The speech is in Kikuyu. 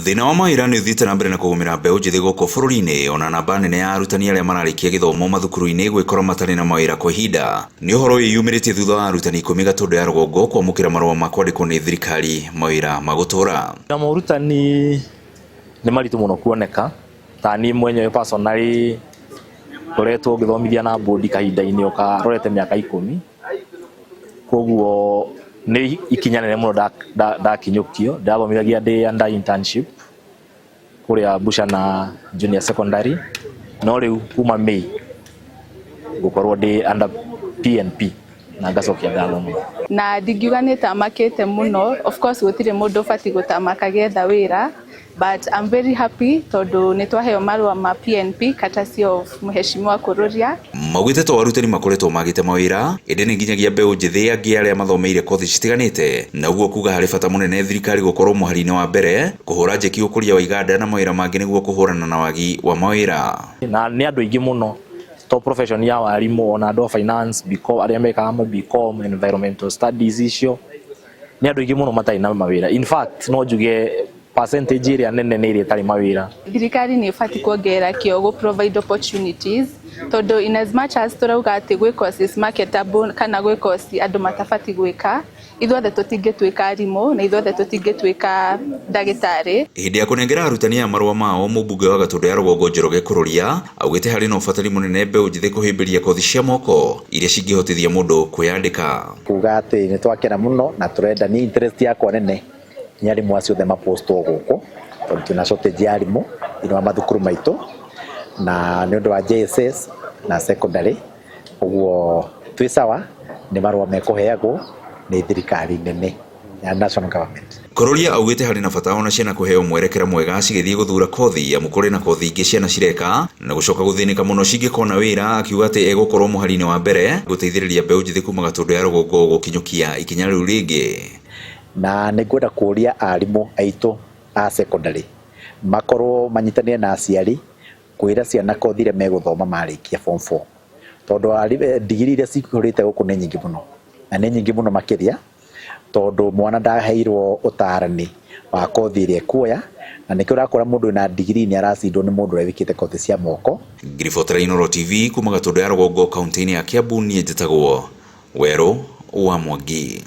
Thĩna wa mawĩra nĩ ũthiĩte na mbere na kũgũmĩra mbeũ njĩthĩ gũkũ bũrũri-inĩ ona namba nene ya arutani arĩa mararĩkia gĩthomo mathukuru-inĩ gwĩkora matarĩ na mawĩra kwa ihinda. Nĩ ũhoro wĩyumĩrĩtie thutha wa arutani ikũmi Gatũndũ ya rũgongo kwamũkĩra marũa ma kwandĩkwo nĩ thirikari mawĩra ma gũtũũra. Na morutani nĩ maritũ mũno kuoneka ta niĩ mwenyewe personally ngoretwo ngĩthomithia na board kahinda-inĩ o karorete mĩaka 10. Koguo nĩ ikinya nene mũno ndakinyũkio, ndathomithagia ndĩ under internship kũrĩa Buchana Junior Secondary, no rĩu kuma May ngũkorwo ndĩ under PNP na ngacokia ngatho mũno. Na ndingiuga nĩ tamakĩte mũno, of course gũtirĩ mũndũ ũbatiĩ gũtamaka agĩetha wĩra, but I'm very happy tondũ nĩ twaheo marũa ma PNP courtesy of Mheshimiwa Kururia. Maugĩte to arutani makoretwo magĩte mawĩra, ĩndĩ nĩ nginyagia mbeũ njĩthĩ angĩ arĩa mathomeire kothi citiganĩte, na ũguo kuga harĩ bata mũnene thirikari gũkorwo mũhari-inĩ wa mbere kũhũra njeki ũkũria wa iganda na mawĩra mangĩ nĩguo kũhũrana na wagi wa mawĩra. Na nĩ andũ aingĩ mũno to profession ya warimũ, ona andũ a finance, BCom, arĩa mekaga ma BCom, environmental studies icio, nĩ andũ aingĩ mũno matarĩ na mawĩra. In fact, no njuge percentage ĩrĩa nene nĩ ĩrĩa ĩtarĩ mawĩra. Thirikari nĩ ĩbatiĩ kuongerera kĩo gũ provide opportunities, tondũ in as much as tũrauga atĩ gwĩ courses marketable kana gwĩ course andũ matabatiĩ gwĩka, ithuothe tũtingĩtuĩka arimũ na ithuothe tũtingĩtuĩka ndagĩtarĩ. Hĩndĩ ya kũnengera arutani aya marũa mao, mũmbunge wa Gatũndũ ya rũgongo Njoroge Kururia augĩte harĩ na ũbatari mũnene mbeũ njĩthĩ kũhĩmbĩria kothi cia moko iria cingĩhotithia mũndũ kwĩyandĩka. Kuga atĩ nĩ twakena mũno na tũrenda nĩ interest yakwa nene nĩ arimũ acio othe mapostwo gũkũ, tondũ twĩna shortage ya arimũ thĩinĩ wa mathukuru maitũ, na nĩ ũndũ wa JSS na secondary, ũguo twĩ sawa nĩ marũa mekũheagwo nĩ thirikari nene ya national government. Kururia augĩte harĩ na bata ona ciana kũheo mwerekera mwega cigĩthiĩ gũthura kothi, amu kũrĩ na kothi ingĩ ciana cireka na gũcoka gũthĩnĩka mũno cingĩkona wĩra, akiuga atĩ egũkorwo mũhari-inĩ wa mbere gũteithĩrĩria mbeũ njĩthĩ kuma Gatũndũ ya rũgongo gũkinyũkia ikinya rĩu rĩngĩ. Na nĩ ngwenda kũria arimũ aitũ a secondary makorwo manyitanĩre na aciari kwĩra ciana kothi iria megũthoma marĩkia form 4, tondũ ndigiri iria cihũrĩte gũkũ nĩ nyingĩ mũno, na nĩ nyingĩ mũno makĩria, tondũ mwana ndaheirwo ũtarani wa kothi ĩrĩa ekuoya, na nĩkĩo ũrakora mũndũ wĩna ndigiri nĩ aracindwo nĩ mũndũ ũrĩa wĩkĩte kothi cia moko. Ngiribotera Inooro TV kuma Gatũndũ ya rũgongo kaunti-inĩ ya Kiambu, niĩ njĩtagwo Werũ wa Mwangi.